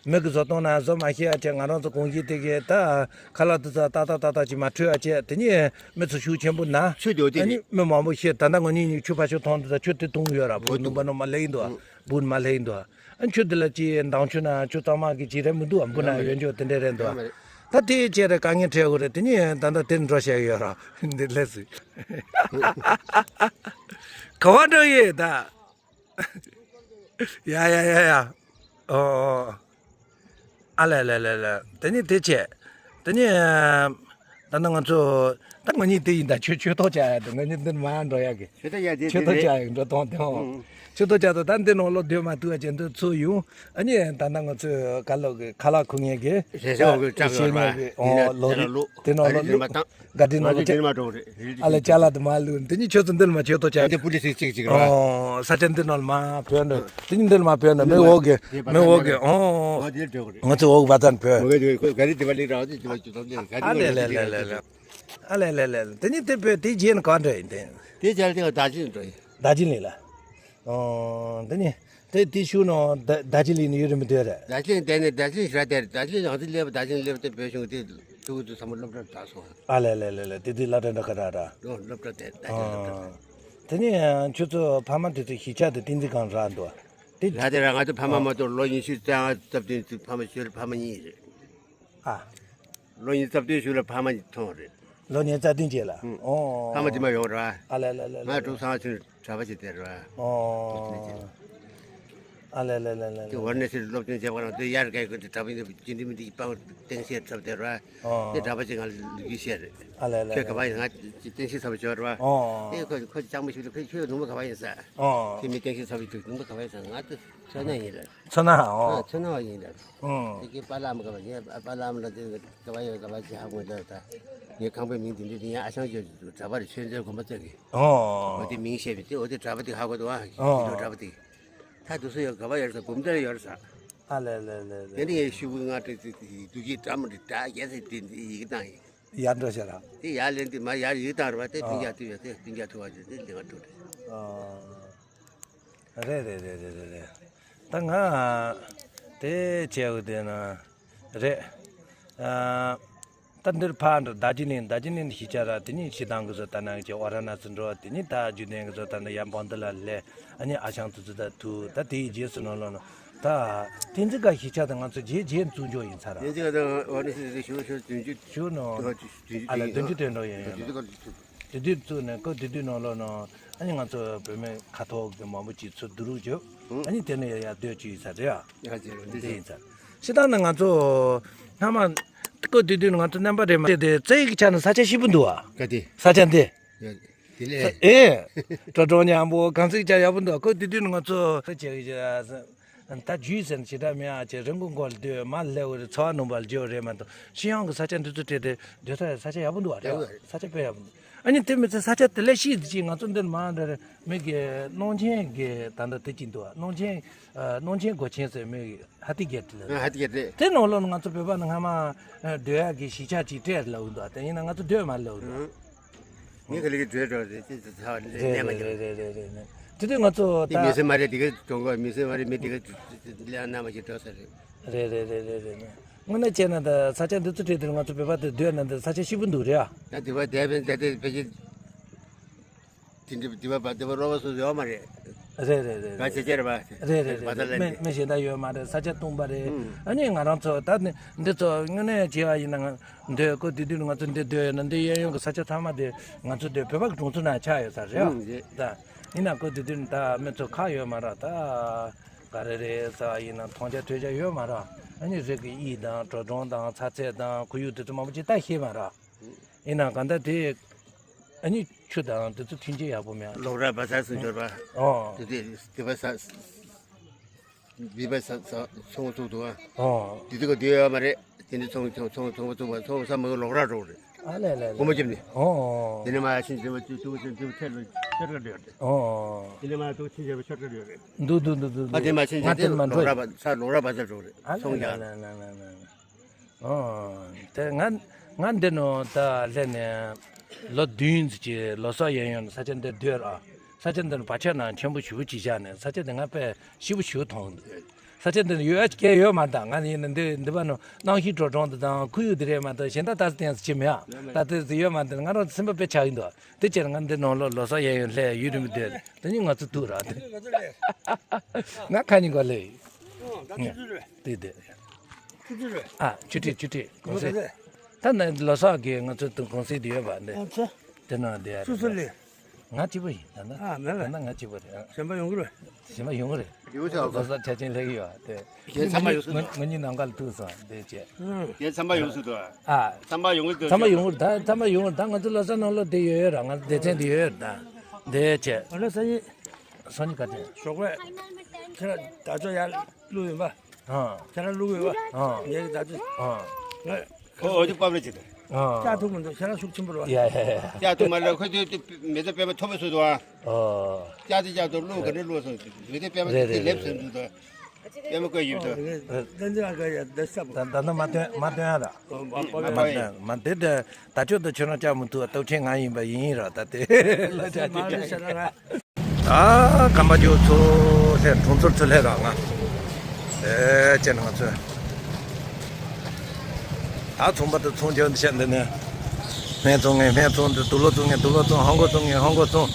མི་གི་བཟོ་སྟངས་ན་བཟོ་མ་ཤེས་ཡ་བྱས། ང་རང་ཚོ་གོང་གཞི་དེ་གས་ད་ཁ་ལག་དེ་ཚོ་ཏག་ཏག་ཏག་ཏག་ཅིག་མ་འཁྲུ་ཡ་བྱས། དེ་ནས་མི་ཚོ་ཤུགས་ཆེན་པོ་ན། ཆུ་དེ་འོ་དེ་ཨ་ནི་རེད། མི་མང་པོ་ཤེས། ད་ལྟ་ང་གཉིས་གཉིས་ཆུ་ཕ་ཤུ་ཐོང་དེ་ཚོ་ཆུ་དེ་བཏུང་ཡོད་ར། འོ་བུ་དེ་ནུ་བ་ནུ་མ་ལེགས་འདུག་ཨ། འོ། བུ་ནུ་མ་ལེགས་འདུག་ཨ། ཨ་ཆུ་དེ་ལ་ཅི་མདང་ཆུ་ན་ཆུ་གཙང་མ་གི་ཅི་རེད་མི་འདུག་ཨ། འབུ་ན་ཡོད་འཇོག་དེ་འདྲས་རེད་འདུག་ཨ། ད་དེ་བྱས་རེད། དཀའ་ངལ་འཕྲད་དགོས་རེད། དེ་ནས་ད་ལྟ་དེར་འགྲོ་བཤད་ཡོད་ར། འདི་ལས་སུ། ག་བ་འགྲོ་ཡོད་ད། ཡ་ཡ་ཡ་ཡ། ཨོ་ཨོ། ཨ་ལས་ལས་ལས་ལས། དེ་ནི་དེ་བྱས། དེ་ནི་ད་ནི་ང་ཚོ་ད་ང་གཉིས་དེ་ཡིན་ད། ཆོས་ཆོས་ཐོག་བཅའ་ཡ་དེ་ང་གཉིས་འདིར་མ་འགྲོ་ཡ་གི། ཆོས་ཐོག་བཅའ་ཡ་དེ་ཆོས་ཐོག་དེ་བཅའ་ཡ་གི་འགྲོ་སྟངས་དེ་འོང་། ཨང་། ཆོས་ཐོག་བཅའ་དང་ད་འདི་ནང་ལོགས་སྡོད་མ་ཐུབ་ཡ་ཅན་དུ་ཚུར་ཡོང་། ཨ་ནི་ད་ནི་ང་ཚོ་ག་ལོག་གི་ཁ་ལག་ཁུར་མཁན་གི་རེ་ཞིག་འོག་གི་བཅག་ཡོད་ར། ཨོ་ལོ་རི་དེ་ནང་ལོགས་ལུག་ག་དེ་ནང་ལོགས་ཨ་ལས་ཅ་ལག་དེ་མ་ལུག་དེ་ནི་ཆོས་ཚོ་འདིར་མ་ཆོས་ཐོག་བཅའ། འདི་པུ་ལི་སི་གཅིག་གཅིག་ར། ཨོ་ས་ཆ་འདི་ནང་ལ་མ་བོད་འདི་དེ་ནི་འདིར་མ་བོད་འདི་མི་འོག་གི་མི་འོག་གི། ཨོ་ཨོ་ང་ཚོ་འོག་བ་ཙན་བོད། ཨ་ལས་ལས་ལས་ལས་ལས། ཨ་ལས་ལས་ལས་ལས། དེ་ནི་དེ་བོད་དེ་རྗེས་ནི་གང་འགྲོ་ཡིན་དེ། དེ་རྗེས་དེ་རྡོ་རྗེ་གླིང་འགྲོ་ཡིན། རྡོ་རྗེ་གླིང་ལ། ཨོ། དེ་ནི་དེ་དེ་ཤུ་ནོ་རྡོ་རྗེ་གླིང་ནི་ཡུལ་རིན་པོ་དེ་རེད། རྡོ་རྗེ་གླིང་དེ་ནི་རྡོ་རྗེ་གླིང་ཞེ་དྲག་དེ་རེད། རྡོ་རྗེ་གླིང་ང་ཚོ་སླེབས་པ་རྡོ་རྗེ་གླིང་སླེབས་པ་དེ་བོད་གཞུང་དེ་ཐུག་དུ་ཚང་མ་སློབ་གྲྭར་བསྡད་སོང་། ཨ་ལས་ལས་ལས་ལས། དེ་དུས་སློབ་གྲྭ་འདྲ་ག་ར་ར། ལོ་སློབ་གྲྭ་དེ་རྡོ་རྗེ་གླིང་སློབ་གྲྭ། དེ་ནི་ཁྱོད་ཚོ་ཕ་མ་དེ་ཚོ་གཞིས་ཆགས་དེ་བསྟན་འཛིན་སྒང་རག་འདུག་དེ། ར་དེ་ར་ང་ཚོ་ཕ་མ་མ་གཏོགས་ལོ་ཉི་ཤུ་རྩ་ལྔ་སྐབས་དེ་ཚོ་ཕ་མ་ཤོར་ཕ་མ་གཉིས་རེད། ཨ། ལོ་ཉི་ཤུ་རྩ་བདུན་ཤུལ་ལ་ཕ་མ་མཐོང་རེད། ལོ་ཉི་ཤུ་རྩ་བདུན་རྗེས་ལ། ཨང་། ཨོ། ཕ་མ་དེ་མ་ཡོང་ར། ཨ་ལ་ལ་ལ་ལ། ང་དྲུག་ཚང་ཆུང་གྲྭ་པ་ཞིག་དེ་ར། ཨོ། ཨ་ལ་ལ་ལ་ལ་ལ། དེ་ཝར་ནེ་སི་སློབ་སྦྱོང་བྱས་པ་རང་དེ་ཡར་གའི་ཀུན་དེ་གྲྭ་པ་ཡིན་དུས་ཅི་འདྲི་མི་འདྲི་སྤང་བསྟན་བཤད་འཁྲབ་དེ་ར། ཨོ། དེ་གྲྭ་པ་ཞིག་ང་ལ་ལུག་གི་བཤད་རེད། ཨ་ལ་ལ་ལ། ཁྱོད་ག་པ་ཡིན། ང་བསྟན་བཤད་ཚར་བ་བྱས་ར། ཨོ། དེ་ཁོ་ཁོ་ལྕགས་མོ་ཞིག་ལ་ཁོ་ཁྱོད་ནུ་མ་ག་པ་ཡིན་ས། ཨོ། ཁྱོད་མི་བསྟན་བཤད་ཚར་བ་ཞིག་ནུ་མ་ག་པ་ཡིན་ས། ང་དེ། མཚོ་སྣ་ཡིན་རེད། མཚོ་སྣ་ཨོ། མཚོ་སྣ་བ་ཡིན་རེད། ཨོ། དེ་གའི་པཱ་ལགས་མ་ག་བ་ངས་པཱ་ལགས་མ་ལ་དེ་ག་བ་ཡོད་ག་བ་ཞིག་ཧ་གོ་འདུག་ད། ངའི་ཁང་པའི་མིང་དེ་འདྲ་དེ་ཡང་ཨ་ཞང་ཅོ་གྲྭ་པ་རེད། ཆོས་མཛད་དགོན་པ་ཙེ་གི། ཨོ། འོ་དེ་མིང་བཤད་པས་དེ་འོ་དེ་གྲྭ་པ་དེ་ཧ་གོ་འདུག་ཨ། ཨོ། ཡིན་འགྲོ་གྲྭ་པ་དེ། ད་དུ་སུ་ཡོད་ག་བ་ཡོད་ས་འབུམ་ཐེར་ཡོད་ས། ཨ་ལེ་ལེ་ལེ་ལེ། དེ་ནི་ངས་ཤུ་གུ་ང་དེ་དེ་དུ་གི་གྲྭ་མ་དེ་གྲྭ་རྒྱལ་ཚེ་དེ་ཡི་གེ་བཏང་ཡིན། ཡར་འགྲོ་ཤག་ར། དེ་ཡར་ལེན་དུས་མར་ཡར་ཡིག་བཏང་ར་བ་དེ་ཨ། སྤུན་ཀྱག་ཐུག་ཡོད་དེ་སྤུན་ཀྱག་ཐུག་བ་ཞིག་དེ་ལེན་ག་ཐུག་རེད། ཨ། རེད་རེད་རེད་རེད་རེད། ད་ང་དེ་བྱས་འོ་དེ་ན་རེད། ཨ། ད་འདིར་ཕར་འགྲོ་རྡོ་རྗེ་གླིང་རྡོ་རྗེ་གླིང་གཞིས་ཆགས་ར། དེ་ནས་ཤི་ཐང་གི་བཟོ་ལྟ་ན་གི་ཨོ་ར་ན་སི་འགྲོ། དེ་ནས་ད་རྒྱུ་ལྡན་གི་བཟོ་ལྟ་ན་ཡར་བང་དུ་ལ་སླེབས། ཨ་ནི་ཨ་ཞང་དུ་ཚོད་ད་ཐུག་ད་དེའི་རྗེས་སུ་ནོར་ལོ་ནོ། ད་བསྟན་འཛིན་སྒར་གཞིས་ཆགས་དེ་ང་ཚོ་རྗེས་རྗེས་འཛུགས་འཇོག་ཡིན་ཚར་ར། བསྟན་འཛིན་སྒར་དང་ཨོ་ནི་སི་སི་ཞུ་ཞུ་བདུན་ཅུ་ཞུ་ནོ། ཨ་ལ་བདུན་ཅུ་དོན་གྲོགས་ཡིན་ཡོད་ནོ། དེ་དུས་བཙུགས་ནས་ཀོ་དེ་དུས་ནོར་ལོ་ནོ། ཨ་ནི་ང་ཚོ་བོད་མི་ཁ་ཐོག་གི་མང་པོ་ཅིག་ཚུར་བསྡུ་རུག་བྱོས། ཨ་ནི་དེ་ནས་ཡ་ཡ་སྡོད་ཅིག་ཡིན་ཚར་རེད་ཨ། དེ་ཡིན་ཚར། སྤྱིར་བཏང་ནི་ང་ཚོ་སྔ་མ་ཀོ་དེ་དུས་ནི་ང་ཚོ་རྣམ་པ་རེད་མ་རེད་དེ་རྩེ་ཡི་ཆ་ནས་ས་ཆ་སྐྱིད་པོ་འདུག་ཨ། ག་དེ། ས་ཆ་འདི། དེ་ལས། ཨེ། དྲོ་དྲོ་མཉམ་པོ་གངས་ཚིགས་ཀྱང་ཡག་པོ་འདུག་ཀོ་དེ་དུས་ནི་ང་ཚོ་ས་ཆ་གི་ད་རྒྱུས་ཟེར་ན་ཞེ་དྲག་མེད་ཨ། ཅེ་རི་མགོ་མགོ་ལ་སྡོད་མ་སླེབས་རེད། ཚོ་བ་ནུབ་པ་ལ་འགྱོ་རེད་མ་གཏོགས་ཤི་ཡང་གི་ས་ཆ་འདི་ཚོ་སྤྲད་དེ་སྡོད་ས་ས་ཆ་ཡག་པོ་འདུག་བ་རེད་བ། ས་ཆ་དཔེ་ཡག་པོ་འདུག་ཨ་ནི་དེ་མི་ཚེ་ས་ཆ་དེ་ལས་ཤིག་ཅིག་ང་ཚོ་འདིར་མ་འདྲ་རེད། མི་གི་གླང་ཆེན་གི་ད་འདྲ་དེ་ཅིག་འདུག་བ། གླང་ཆེན་གླང་ཆེན་སྒོ་ཆེན་ཟེར་མི་གི་ཧ་ཏི་གེ་ཏི་ལ། ཧ་ཏི་གེ་ཏི་རེད། དེ་ནང་ལོགས་ནས་ང་ཚོ་བོད་པ་ནི་སྔ་མ་སྡོད་ཡག་གི་གཞིས་ཆགས་ཅིག་སྤྲད་ལབ་འདུག་དེ་ཡིན་ན་ང་ཚོ་སྡོད་མ་ལབ་འདུག་ངས་ཁ་ལི་གི་བྲོས་འགྲོ་རེད། ཅི་ཅི་ཚ་བ་རེད་ལས་རེད་མ་རེད་རེད་རེད་རེད་རེད། དེ་དུས་ང་ཚོ་དེ་ད་མི་སེར་མ་རེད། དེ་ག་གྲོང་གོ་མི་སེར་མ་རེད། མི་དེ་ག་ལས་ན་མ་ཞིག་འགྲོ་ས་རེད། རེད་རེད་རེད་རེད་རེད། དངོས་གནས་བྱས་ན་ད་ས་ཆ་འདི་ཚོ་བྲིས་དེར་ང་ཚོ་བོད་པ་དེ་སྡོད་ན་འདི་ས་ཆ་སྐྱིད་པོ་འདུག་རེད་ཨ། ད་དེ་བ་དེ་བས་ད་དེ་ཕལ་ཆེར་དེ་འདྲ་དེ་བ་བ་དེ་བ་རོ་བ་སོ་སོ་ཡོད་མ་རེད། རེད་རེད་རེད། ང་ཆེ་ཆེར་བ། རེད་རེད་རེད་བ་ད་རེད། ལན་མི་མི་གཞན་དག་ཡོད་མ་རེད། ས་ཆ་སྟོང་པ་རེད། ཨ་ནི་ང་རང་ཚོ་ད་ནི་འདི་ཚོ་དངོས་གནས་བྱས་པ་ཡིན་ན་ང་འདོད་ཀོ་དུས་དུས་ང་ཚོ་འདི་སྡོད་ཡོད་ན་འདི་གཡས་གཡོན་གྱི་ས་ཆ་ཚང་མ་དེ་ང་ཚོ་འདི་བོད་པ་གི་གྲོང་ཚོ་ནང་ཆགས་ཡོད་ས་རེད་ཨ། ད་ཡིན་ན་ཀོ་དུས་དུས་ད་མི་ཚོ་ཁག་ཡོད་མ་རེད། ད་ག་རེ་རེད་ཟེར་བ་ཡིན་ན་མཐོང་རྒྱ་ཐོས་རྒྱ་ཡོད་མ་རེད། ཨ་ནི་རིགས་ཀྱི་དབྱིབས་དང་འགྲོ་གྲོན་དང་ཚ་ཚད་དང་ཁོར་ཡུག་དེ་ཚོ་མང་པོ་ཅིག་ད་ཤེས་མ་རེད། ཡིན་ནའང་གང་ལྟར་དེ་ཨ་ནི་ཆུ་དང་དེ་ཚོ་ཐོན་སྐྱེད་ཡག་པོ་མེད། ལོག་ར་བ་ས་སུ་འབྱོར་བ། ཨོ། དེ་དེ་དེ་བ་ས་བི་བ་ས་ས་ཚོང་ཚོགས་འདུག་ཨ། ཨོ། དེ་དེ་ག་དེ་ཡོད་མ་རེད། དེ་ནི་ཚོང་ཚོང་ཚོང་ཚོང་ཚོང་ཚོང་ས་མ་གི་ལོག་ར་རོགས་རེད། ཨ་ལས་ལས་ལས། སྒོ་མོ་བཅིབ་ནི། ཨོ། དེ་ནི་མ་ཡ་ཕྱིན་ཅི་མ་ཅུ་ཅུ་ཅུ་ཅུ་ཆེར་ལ་ཆེར་ག་འདྲ་ཡོད་རེད། ཨོ། དེ་ནི་མ་ཡ་ཏུ་ཕྱིན་ཅི་མ་ཆེར་ག་འདྲ་ཡོད་རེད། འདུག་འདུག་འདུག་འདུག་ཨ་དེ་མ་ཕྱིན་ང་ཅི་དེ་དེ་མ་ལོག་འགྲོ། ར་བ་ས་ལོག་ར་བ་ས་རོགས་རེད། ཨ་ལས་ཚོང་ལས་རྒྱག་ལས་ལས་ལས་ལས། ཨོ། དེ་ང་ང་འདི་ནང་ད་སླེབས་ནས་ལོ་བདུན་ཙམ་གྱི་ལོ་གསར་གཡས་གཡོན་ས་ཆ་འདིར་སྡོད་ར། ས་ཆ་འདི་ནི་བར་ཆད་ནང་ཆེན་པོ་ཞེ་པོ་ཅིག་བཞག་ནས་ས་ཆ་འདི་ང་དཔེ་སྐྱིད་པོ་ཞེ་པོ་མཐོང་འདུག་ས་ཆ་འདི་ནི་ཡོད་ཀྱི་ཡོད་མ་རེད། ད་ང་ཡིན་ན་འདི་འདི་པ་ནི་གནམ་གཤིས་འགྲོ་གྲོན་དེ་དང་ཁོར་ཡུག་འདི་རེད་མ་གཏོགས་གཞན་དག་ད་ཚོད་ལྟ་ཡང་ཅི་མེད་ཨ། ད་དེ་ཚོ་ཡོད་མ་རེད། ང་རང་སེམས་པ་དཔེ་ཆགས་ཀྱི་འདུག་དེ་ཕྱིར་ང་འདི་ནང་ལོ་ལོ་གསར་གཡས་གཡོན་སླེབས་ཡུན་རིང་པོ་སྡོད་དེ་ནི་ང་ཚོ་ཐུག་ར་དེ། ང་ཁ་ཉིན་ག་ལེ། ཨོ། ད་ཆུ་ཚོད་རེད། དེ་དེ། ཆུ་ཚོད་རེད། ཨ་ཆུ་ཁྲིད་ཆུ་ཁྲིད་གོང་སེ། ད་ནི་ལོ་གསར་གི་ང་ཚོ་དུ་གོང་སེ་དེ་ཡོད་པ་འདི། ཨ་ཚེ། དེ་ནང་བསྡད་ཡ་སུ་སུ་རེད། ལེ། ང་གཅིག་པོ་ཡིན་ད་ན། ཨ་མེད་ད་ལེ། ན་ང་གཅིག་པོ་རེད་ཨ། གཞན་པ་ཡོང་གི་རེད། གཞན་པ་ཡོང་གི་རེད། ཡོད་ཚེ་ལོ་གསར་ཆ་ཆེན་སླེབས་ཀྱི་ཡོད་དེ། གཞན་ཚང་མ་ཡོང་སོང་། ང་གཉིས་ནམ་མཁའ་ལ་ཐུག་སོང་དེ་བྱས། ཨུམ། གཞན་ཚང་མ་ཡོང་སོང་དུ། ཨ། ཚང་མ་ཡོང་གི་འདུག་ཚང་མ་ཡོང་གི་ད་ཚང་མ་ཡོང་གི་ད་ང་ཚོ་ལོ་གསར་ནང་ལོ་དེ་ཡོད་ཡོད་ར། ང་ཚོ་སྡེ་ཚན་དེ་ཡོད་ཡོད་ད་དེ་བྱས། ཨ་ལ་ས་ཡིན། སང་ཉིན་ག་དེ། ཞོགས་པ། ཁྱེད་རང་ད་ཅོ་ཡར་བླུགས་ཡོད་པ། ཨ། ཁྱེད་རང་བླུགས་ཡོད་པ། ཨ། ངས་ད་ཅོ། ཨ། ང་། ཁོ་འོ་དེ་པབ་རེ་བྱེད་དོ། ཨ། ལྕགས་ཐུག་མི་འདུག་ཁྱེད་རང་ཤུགས་ཆེན་པོ་རེད་པ། ཡ་ཡ་ཡ། ལྕགས་ཐུག་མ་རེད། ཁོ་དེ་དེ་མེ་ཏོག་པད་མ་ཐོག་པ་བཟོས་འདུག་ཨ། ཨོ། ལྕགས་དེ་ལྕགས་ཐུག་བླུགས་ག་འདྲ་བླུགས་སོང་། མེ་ཏོག་པད་མ་རེད་དེ་རེད་ལེབ་རེད་ཟེར་འདུག་ད། པད་མ་བཀོད་ཡོད་དོ། ད་ད་ལྟ་མ་སྟོན་མ་སྟོན་ཡ་ར། མ་སྟོན་མ་སྟོན་མ་དེ་དེ་ད་ཆོད་དུ་ཁྱོད་རང་བཅར་མི་ཐུབ་པ་སྟོབས་ཆེན་ང་ཡིན་པ་ཡིན་ར་ད་དེ་ལ་ཆ་ཆེ། ད་གམ་པ་ཇོ་ཚོ་སླེབས། གྲོང་ཚོར་ཚུར་སླེབས་ར་ང་། ཨེ་ཅེ་ན་ང་ཚོས། ད་ཚོང་པ་དང་ཚོང་རྒྱག་འདི་བཤད་འདི་ནས། སྨན་བཙོང་ངེས་སྨན་བཙོང་འདི། དུག་ལོག་བཙོང་ངེས་དུག་ལོག་བཙོང་། ཧང་གོ་བཙོང་ངེས་ཧང་གོ་བཙོང་།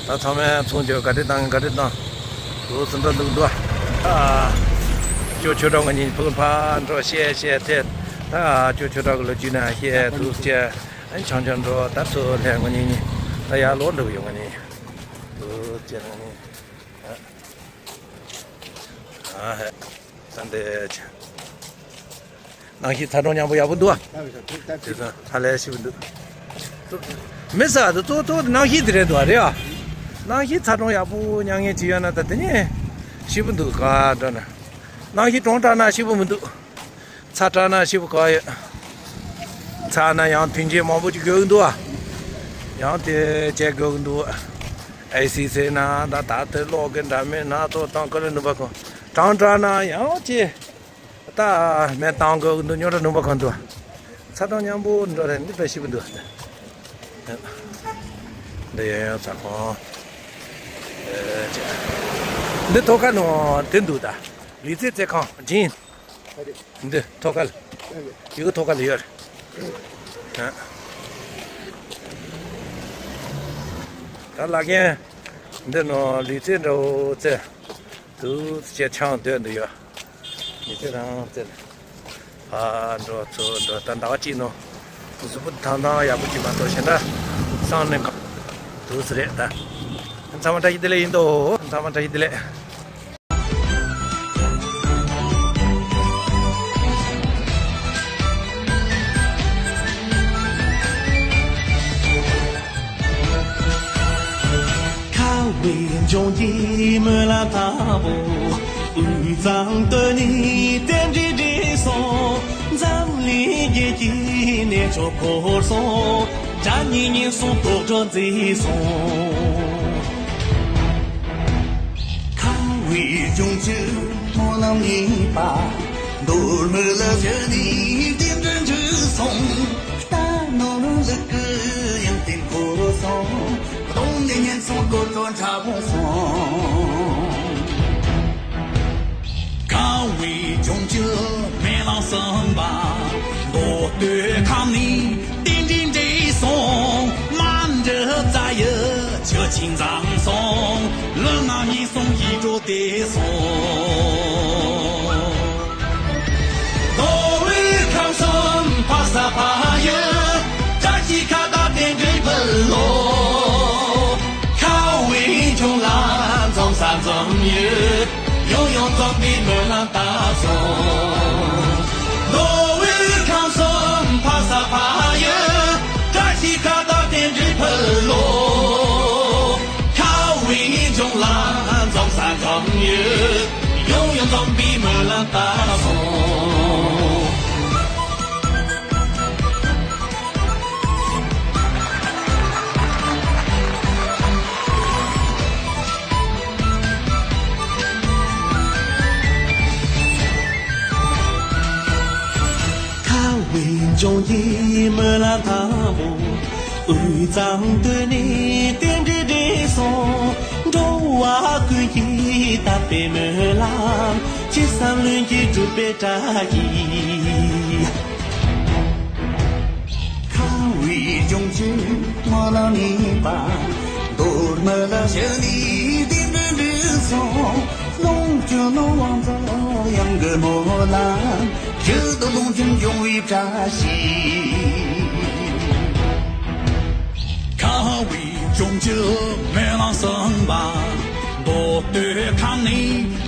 ད་ཚང་མས་ཚོང་རྒྱག་ག་རེ་བཏང་ག་རེ་བཏང་། དུག་སུ་འགྲོ་འདུག་འདུག་ཨ། ཅོ་ཆོས་གྲགས་ང་གཉིས་ཕུག་ཕ་འགྲོ་བཤད་བཤད་ཐད། ད་ཅོ་ཆོས་གྲགས་གི་ལོ་རྒྱུས་ན་བཤད་དུག་བཤད། ཨ་ཆང་ཆང་འགྲོ་ད་ཚོ་ལྷས་ང་གཉིས་གཉིས། ད་ཡར་ལོག་འགྲོ་གི་ཡོད་ང་གཉིས། དུག་བཤད་ང་གཉིས། ཨ་ཧེ། ད་འདི་ཆ། གནམ་གཤིས་ཚ་གྲང་མཉམ་པོ་ཡག་པོ་འདུག་ཨ། དེ་ཚོ་ཧ་ལས་ཞིབ་འདུག་མི་ས་དུ་གཙོ་གཙོ་གནམ་གཤིས་དེ་རེད་འདུག་ཨ་རེད་ཨ། གནམ་གཤིས་ཚ་གྲང་ཡག་པོ་མྱ་ངན་ཅིག་ཡོད་ན་ད་དེ་ནས་ཞིབ་འདུག་ག་འདྲ་ན། གནམ་གཤིས་གྲང་དྲགས་ན་ཞིབ་མི་འདུག་ཚ་དྲགས་ན་ཞིབ་ག་ཡོད། ཚ་ན་ཡང་ཐོན་སྐྱེད་མང་པོ་ཅིག་དགོས་ཀྱི་འདུག་ཨ། ཡང་དེ་བྱེད་དགོས་ཀྱི་འདུག་ཨེ་སི་ཟེར་ན་ད་ད་ལྟ་གློག་གི་འདྲ་མིན་སྣ་ཚོགས་དང་ཀ་ལ་ནུས་པ་གང་གྲང་དྲགས་ན་ཡང་ཅི། ད་སྨན་བཏང་དགོས་ཀྱི་འདུག་རྙོག་དྲ་ནུས་པ་གང་འདུག་ཚ་གྲང་མཉམ་པོ་འགྲོ་རེད། འདི་དཔེ་ཞིབ་འདུག་འདི་ཡང་ཡང་ཚ་ཁོང་། ཨེ་ཅི། འདི་ཐོག་ཁ་ནང་དེ་འདུག་ད་ལུས་རྩལ་རྩེད་ཁང་ཇིན། འདི་ཐོག་ཁ་ལ། ཡི་གེ་ཐོག་ཁ་ལ་ཡོད་རེད། ད་ལག་ཁྱེར་འདི་ནང་ལུས་རྩལ་འདྲ་བོ་རྩེ། དུ་ཅེ་ཆང་འདོད་འདི་ཡོད། མི་ཚེ་རང་རྩེ། ཕ་འགྲོ་ཚུར་འགྲོ་ད་ཟླ་བ་གཅིག་ནང་གཟུགས་པོ་ཐང་ཐང་ཡག་པོ་ཅིག་མ་གཏོགས་གཞན་དག་སང་ནས་ག་དུས་སུ་རེད་ད། ཚང་མ་བཀྲ་ཤིས་བདེ་ལེགས་ཡིན་དོ། ཚང་མ་བཀྲ་ཤིས་བདེ་ལེགས། ཁ་བའི་ལྗོངས་ཀྱི་སྨོན་ལམ་དང་པོ། དབུས་གཙང་སྟོད་ནས་རྟེན་འབྲེལ་འགྲིག་སོང་། འཛམ་གླིང་རྒྱལ་གྱི་གནས་མཆོག་བསྐོར་སོང་། དགྲ་གཉེན་ཉེན་སོང་དོག་སྒྲོན་མཛེས་སོང་། ཁ་བའི་ལྗོངས་ཀྱི་སྨོན་ལམ་གཉིས་པ། མདོ་སྨད་ལ་བཞུགས་ནས་རྟེན་འབྲེལ་འགྲིག་སོང་། རྟ་ནོར་ལུག་གི་ཡོན་ཏན་བསྐོར་སོང་། གདོང་ལེན་ཉེན་སོང་དཀོར་སོང་ཁྲ་བོ་སོང་། ཁ་བའི་ལྗོངས་ཀྱི་སྨོན་ལམ་གསུམ་པ། མདོ་སྟོད་ཁམས་ནས་རྟེན་འབྲེལ་འགྲིག་སོང་། མ་འདྲི་རྩ་ཡི་ཆུ་ཆེན་འཛོམས་སོང་། ལུས་ངག་ཉེན་སོང་ དེ་སོང་། མདོ་དབུས་ཁམས་གསུམ་འཕགས་ས་འཕགས་ཡུལ། བཀྲ་ཤིས་ཁ་བཏགས་རྟེན་འབྲེལ་ཕུལ་ལོ། ཁ་བའི་ལྗོངས་ལ་འཛོམས་ས་འཛོམས་ཡུལ། ཡང་ཡང་འཛོམས་པའི་སྨོན་ལམ་བཏབ་སོང་། མདོ་དབུས་ཁམས་གསུམ་འཕགས་ས་འཕགས་ཡུལ། བཀྲ་ཤིས་ཁ་བཏགས་རྟེན་འབྲེལ་ཕུལ་ལོ། ཁ་བའི་ལྗོངས་ལ་འཛོམས་ས་འཛོམས་ཡུལ། ཡང་ཡང་འཛོམས་པའི་སྨོན་ལམ་བཏབ་སོང་། ཁ་བའི་ལྗོངས་ཀྱི་སྨོན་ལམ་དང་པོ། དབུས་གཙང་སྟོད་ནས་རྟེན་འབྲེལ་འགྲིག་སོང་། འགྲོ་བ་ཀུན་གྱིས་བཏབ་པའི་སྨོན་ལམ། ཅི་བསམ་ལྷུན་གྱིས་འགྲུབ་པའི་བཀྲ་ཤིས། ཁ་བའི་ལྗོངས་ཀྱི་སྨོན་ལམ་ཡིན་པ། མདོ་སྨད་ལ་ཞལ་ནས་རྟེན་འབྲེལ་འགྲིག་སོང་། ལོངས་སྤྱོད་ནོར་དབང་འཛོམས་གཡང་གི་སྨོན་ལམ། ཞུ་དང་ལོངས་སྤྱོད་འབྱུང་བའི་བཀྲ་ཤིས། ཁ་བའི་ལྗོངས་ཀྱི་སྨོན་ལམ་གསུམ་པ། མདོ་སྟོད་ཁམས་ནས་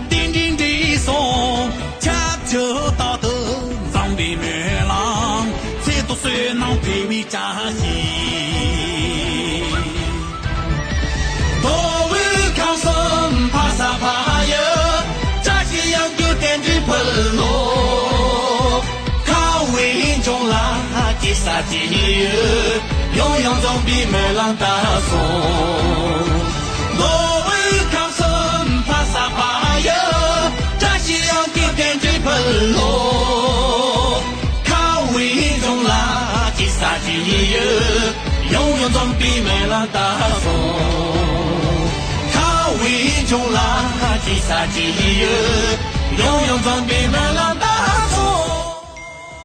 རྟེན་འབྲེལ་འགྲིག་སོང་། ཆབས་ཅིག་རྟག་ཏུ་འཛོམས་པའི་སྨོན་ལམ། ཚེ་ཐུགས་བསོད་ནམས་འཕེལ་བའི་བཀྲ་ཤིས། མདོ་དབུས་ཁམས་གསུམ་འཕགས་ས་འཕགས་ཡུལ། བཀྲ་ཤིས་གཡང་སྐྱོད་རྟེན་འབྲེལ་ཕུལ་ལོ། ཁ་བའི་ལྗོངས་ལ་སྐྱེ་ས་སྐྱེ་ཡུལ། ཡང་ཡང་འཛོམས་པའི་སྨོན་ལམ་བཏབ་སོང་། མདོ་དབུས་ཁམས་གསུམ་འཕགས་ས་འཕགས་ཡུལ། བཀྲ་ཤིས་གཡང་སྐྱོད་རྟེན་འབྲེལ་ཕུལ་ལོ། ཁ་བའི་ལྗོངས་ལ་སྐྱེ་ས་སྐྱེ་ཡུལ། ཡང་ཡང་འཛོམས་པའི་སྨོན་ལམ་བཏབ་སོང་། ཁ་བའི་ལྗོངས་ལ་སྐྱེ་ས་སྐྱེ་ཡུལ། ཡང་ཡང་